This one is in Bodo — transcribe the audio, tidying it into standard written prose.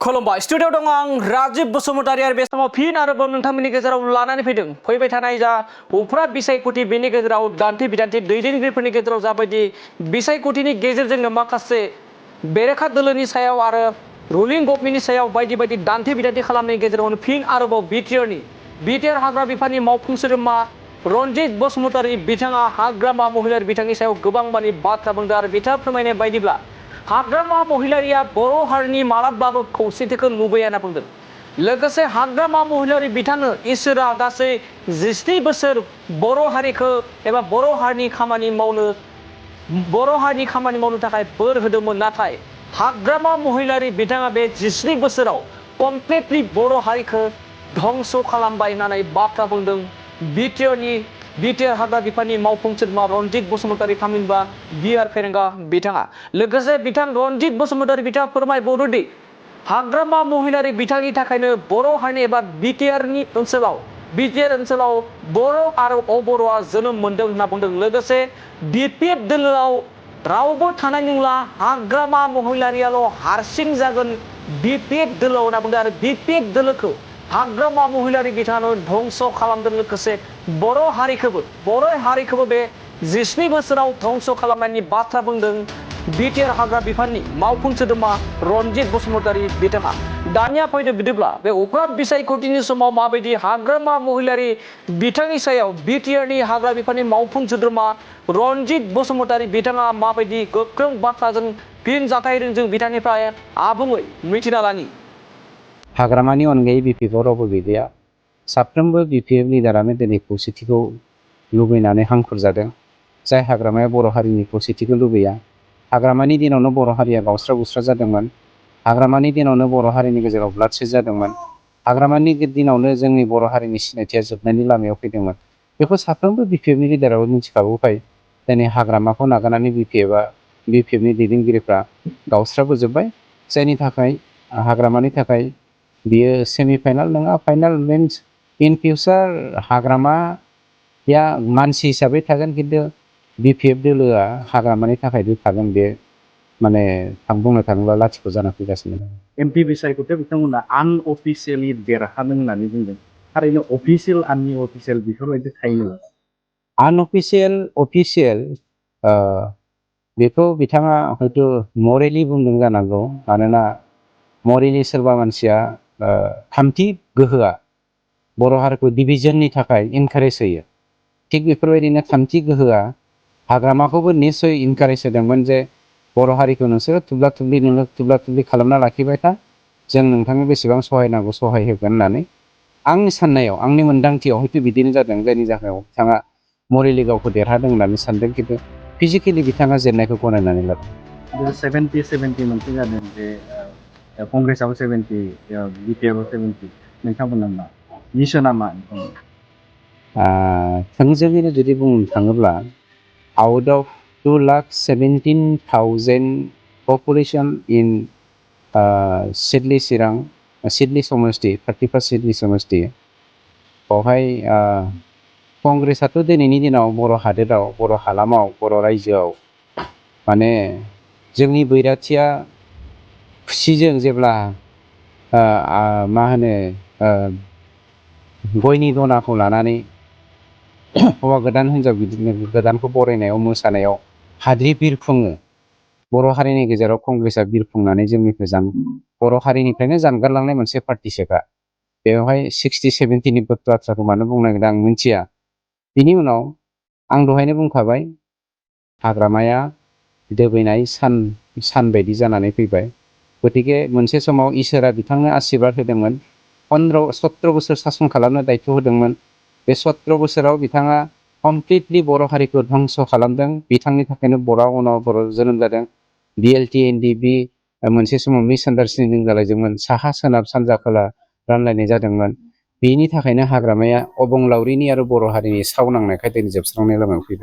खुलुमबाय स्टुडिअ दं आं राजिब बसुमतारी आरो बे समाव फिन आरोबाव नोंथांमोननि गेजेराव लानानै फैदों फैबाय थानाय जा उफ्रा बिसायख'थि बेनि गेजेराव दान्थे बिदान्थे दैदेनगिरिफोरनि गेजेराव जाबायदि बिसायख'थिनि गेजेरजों माखासे बेरेखा दोलोनि सायाव आरो रुलिं गभर्नमेन्टनि सायाव बायदि बायदि दान्थे बिदान्थे खालामनायनि गेजेरावनो फिन आरोबाव बिटिआर हाग्रा बिफाननि मावफुं सोद्रोमा रनजित बसुमतारी बिथाङा हाग्रामा महिलारी बिथांनि सायाव गोबां मानि बाथ्रा बुंदों आरो बिथाङा फोरमायनाय बायदिब्ला हाग्रामा महिलारिया बर' हारिनि मालाबाबो खौसेथिखौ लुबैया होनना बुंदों। लोगोसे हाग्रामा महिलारी बिथांनो इसोरा गासै 17 बोसोर बर' हारिखौ एबा बर' हारिनि खामानि मावनो थाखाय बोर होदोंमोन, नाथाय हाग्रामा महिलारी बिथाङा बे 17 बोसोराव कमप्लिटलि बर' हारिखौ धंस खालामबाय होननानै बाथ्रा बुंदों बिटिआर हाग्रा बिफाननि मावफुं सोद्रोमा रनजित बसुमतारी थामहिनबा बिआर फेरेंगा बिथाङा। लोगोसे बिथां रनजित बसुमतारी बिथाङा फोरमायबावदोंदि हाग्रामा महिलारी बिथांनि थाखायनो बर' हारिनि एबा बिटिआर ओनसोलाव बर' आरो अबर'आ जोनोम मोन्दों होनना बुंदों। लोगोसे बिपिएफ दोलोआव रावबो थानाय नंला, हाग्रामा महिलारियाल' हारसिं जागोन बिपिएफ दोलोआव होनना बुंदों आरो बिपिएफ दोलोखौ हाग्रामा महिलारी बिथाङानो धंस खालामदों। लोगोसे बर' हारिखौबो बे 17 बोसोराव धंस खालामनायनि बाथ्रा बुंदों बिटिआर हाग्रा बिफाननि मावफुं सोद्रोमा रनजित बसुमतारी बिथाङा। दानिया फैदो बिदिब्ला बे उफ्रा बिसायख'थिनि समाव माबायदि हाग्रामा महिलारी बिथांनि सायाव बिटिआरनि हाग्रा बिफाननि मावफुं सोद्रोमा रनजित बसुमतारी बिथाङा माबायदि गोख्रों बाथ्राजों फिन जाथाय होदों, जों बिथांनिफ्राय आबुङै मिथिना लानि। हाग्रामानि अनगायै बिपिएफआव रावबो गैलिया। साफ्रोमबो बिपिएफ लिडारानो दिनै खौसेथिखौ लुबैनानै हांखुर जादों। जाय हाग्रामाया बर' हारिनि खौसेथिखौ लुबैया, हाग्रामानि दिनावनो बर' हारिया गावस्रा गुस्रा जादोंमोन। हाग्रामानि दिनावनो बर' हारिनि गेजेराव ब्लाडसेड जादोंमोन। हाग्रामानि दिनावनो जोंनि बर' हारिनि सिनायथिया जोबनायनि लामायाव फैदोंमोन। बेखौ साफ्रोमबो बिपिएफनि लिडाराबो मिथिखागौखाय दिनै हाग्रामाखौ नागारनानै बिपिएफनि दैदेनगिरिफ्रा गावस्राबोजोब्बाय। जायनि थाखाय हाग्रामानि थाखाय बियो सेमि फाइनाल नङा, फाइनाल मिन्स इन फिउचार हाग्रामाया मानसि हिसाबै थागोन, खिन्थु बिपिएफ दोलोआ हाग्रामानि थाखायबो थागोन। बे माने बुंनो थाङोब्ला लाथिख' जाना फैगासिनो दं। एमपि बिसायख'थियाव बिथांमोना आनअफिसियेलि देरहादों होननानै बुंदों। थारैनो अफिसियेल आनअफिसियेल बेफोरबायदि थायो। अफिसियेल बेखौ बिथाङा हयथ' मरेलि बुंदों जानांगौ। मानोना मरेलि सोरबा मानसिया थामथि गोहोआ बर' हारिखौ डिभिजननि थाखाय इनकारेज होयो। थिग बेफोरबायदिनो थामथि गोहोआ हाग्रामाखौबो निस्सय इनकारेज होदोंमोन जे बर' हारिखौ नोंसोरो थुब्ला थुब्लि खालामना लाखिबाय था, जों नोंथांनो बेसेबां सहाय नांगौ सहाय होगोन होननानै। आंनि साननायाव, आंनि मोन्दांथियाव हयथ' बिदिनो जादों, जायनि जाहोनाव बिथाङा मरेलि गावखौ देरहादों होननानै सानदों, खिन्थु फिजिकेलि बिथाङा जेननायखौ गनायनानै लादों। 70 मोनसे जादों जे कंग्रेसआव 70, बिपिएफआव 70, नोंथांमोना मा मिसना मा? थोंजोङैनो जुदि बुंनो थाङोब्ला out of 2,17,000 population in Siddeley समष्टि 31 सिडली समष्टि, बेवहाय कंग्रेसआथ' दिनैनि दिनाव बर' हादोराव, बर' हालामाव, बर' रायजोआव माने जोंनि बैराथिया खुसिजों जेब्ला गयनि दनाखौ लानानै हौवा गोदान हिनजाव गोदानखौ बरायनायाव मोसानायाव हाद्रि बिरफुङो। बर' हारिनि गेजेराव कंग्रेसआ बिरफुंनानै जोंनिफ्राय बर' हारिनिफ्रायनो जानगारलांनाय मोनसे पार्टिसोखा। बेवहाय 60-70नि बाथ्राखौ मानो बुंनांगोन आं मिथिया। बिनि उनाव आं दहायनो बुंखाबाय, हाग्रामाया दोबैनाय सान बायदि जानानै फैबाय। गतिके मोनसे समाव इसोरा बिथांनो आशीर्बाद होदोंमोन, 17 बोसोर सासन खालामनो दायथ' होदोंमोन। बे 17 बोसोराव बिथाङा कमप्लिटलि बर' हारिखौ धंस खालामदों। बिथांनि थाखायनो उनाव बर' जोनोम जादों। बिएलटि एनडिबि मोनसे समाव मिसआन्डारस्टेन्डिं जालायदोंमोन, साहा सोनाब सानजा खोला रानलायनाय जादोंमोन। बेनि थाखायनो हाग्रामाया अबंलावरिनि आरो बर' हारिनि साव नांनायखाय दिनै जोबस्रांनाय लामायाव फैबाय।